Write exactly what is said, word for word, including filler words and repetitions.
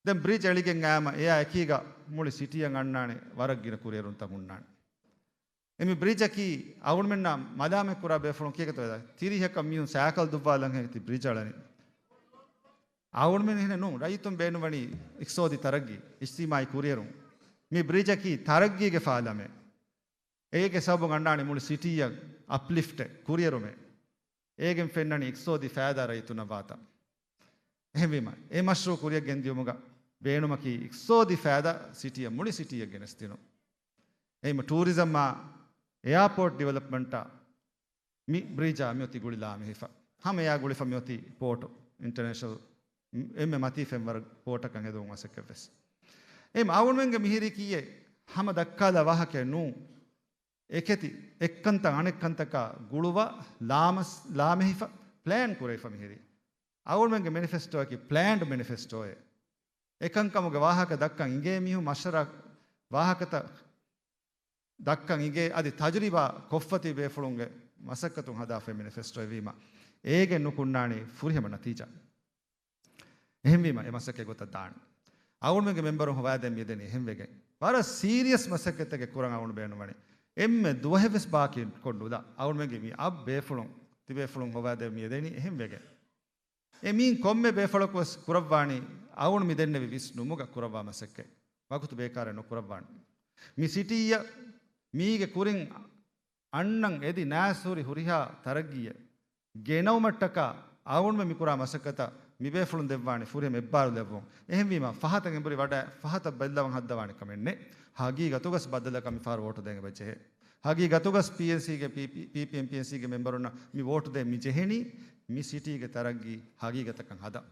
ދެން ބްރިޖް އެޅިގެން އާމަ އެއާ އެކީގަ މުޅި ސިޓީއަށް އަންނާނެ ވަރަށް ގިނަ ކުރިއެރުންތައް ހުންނާނެ. އެ މި ބްރިޖަކީ އަޅުގަނޑުމެންނާ މަލާމަތް ކުރާ ބޭފުޅުން ކިޔަކަތަ ވެދާ ތިރީހަކަށް މީހުން ސައިކަލް ދުއްވާލަން ހެން ތި ބްރިޖް އަޅަނީ. އަޅުގަނޑުމެން ހެނެއް ނޫން، ރައްޔިތުން ބޭނުންވަނީ އިޤްތިޞާދީ ތަރައްގީ، އިޖްތިމާޢީ ކުރިއެރުން. މި ބްރިޖަކީ ތަރައްގީގެ ފާލަމެއް. އޭގެ ސަބަބުން އަންނާނެ މުޅި ސިޓީއަށް އަޕްލިފްޓެއް، ކުރިއެރުމެއް. އޭގެން ފެންނަނީ އިޤްތިޞާދީ ފައިދާ ރައްޔިތުންނަށް ވާތަން. އެހެންވީމަ، އެ މަޝްރޫޢު ކުރިއަށް ގެންދިޔުމުގަ ބޭނުމަކީ އިޤްތިޞާދީ ފައިދާ ސިޓީއަށް، މުޅި ސިޓީއަށް ގެނެސްދިނުން. އެހެންވީމަ، ޓޫރިޒަމްއާ އެއާޕޯޓް ޑިވެލޮޕްމަންޓާ މި ބްރިޖާ މިއޮތީ ގުޅި ލާމެހިފަ. ހަމަ އެއާ ގުޅިފަ މިއޮތީ ޕޯޓު، އިންޓަރނޭޝަނަލް، އެންމެ މަތީ ފެންވަރު ޕޯޓަކަށް ހެދުމުގެ މަސައްކަތްވެސް. އެހެން އަޅުގަނޑުމެންގެ މިހިރީ ކީއެއް ހަމަ ދައްކާލާ ވާހަކައެއް ނޫން. އެކެތި އެއްކަންތައް އަނެއްކަންތަކާ ގުޅުވާ ލާމަސް-، ލާމެހިފަ ޕްލޭން ކުރެވިފަ މިހިރީ. އަޅުގަނޑުމެންގެ މެނިފެސްޓޯއަކީ ޕްލޭންޑް މެނިފެސްޓޯއެއް. އެކަންކަމުގެ ވާހަކަ ދައްކަން އިނގޭ މީހުން މަޝްވަރާ ވާހަކަތައް ދައްކަން އިނގޭ އަދި ތަޖުރިބާ ކޮށްފަތި ބޭފުޅުންގެ މަސައްކަތުން ހަދާފައި މެނިފެސްޓޯއެއް ވީމަ، އޭގެ ނުކުންނާނީ ފުރިހަމަ ނަތީޖާ. އެހެންވީމަ، އެ މަސައްކަތް ގޮތަށް ދާން. އަޅުގަނޑުމެންގެ މެމްބަރުން ހޮވާދޭން މިއަދެނީ އެހެންވެގެން. ވަރަށް ސީރިއަސް މަސައްކަތެއްގެ ކުރަން އަޅުގަނޑު ބޭނުންވަނީ. އެންމެ ދުވަހެއްވެސް ބާކީ ކޮށް ނުލާ. އަޅުގަނޑުމެންގެ މި އަށް ބޭފުޅުން، ތިބޭފުޅުން ހޮވާދޭން މިއަދެނީ އެހެންވެގެން. އެ މީން ކޮންމެ ބޭފުޅަކުވެސް ކުރައްވާނީ އަޅުގަނޑު މި ދެންނެވި ވިސްނުމުގަ ކުރައްވާ މަސައްކަތް. ވަގުތު ބޭކާރެއް ނުކުރައްވާނެ. މި ސިޓީއަށް މީގެ ކުރިން އަންނަން އެދި ނާސް ހުރި ހުރިހާ ތަރައްގީއެއް ގެނައުމަށްޓަކާ އަޅުގަނޑުމެން މިކުރާ މަސައްކަތަށް މިބޭފުޅުން ދެއްވާނެ ފުރިހަމަ އެއްބާރުލެއްވުން. އެހެންވީމަ، ފަހަތަށް އެނބުރި ވަޑައި ފަހަތަށް ބައްލަވަން ހައްދަވާނެ ކަމެއް ނެތް. ހަގީގަތުގަސް ބައްދަލަކަށް މިފަހަރު ވޯޓު ދޭން އެބަޖެހޭ. ހަގީގަތުގަސް ޕީއެންސީގެ، ޕީޕީ، ޕީޕީއެމް ޕީއެންސީގެ މެމްބަރުންނަށް މި ވޯޓު ދޭން މި ޖެހެނީ މި ސިޓީގެ ތަރައްގީ ހަގީގަތަކަށް ހަދަން.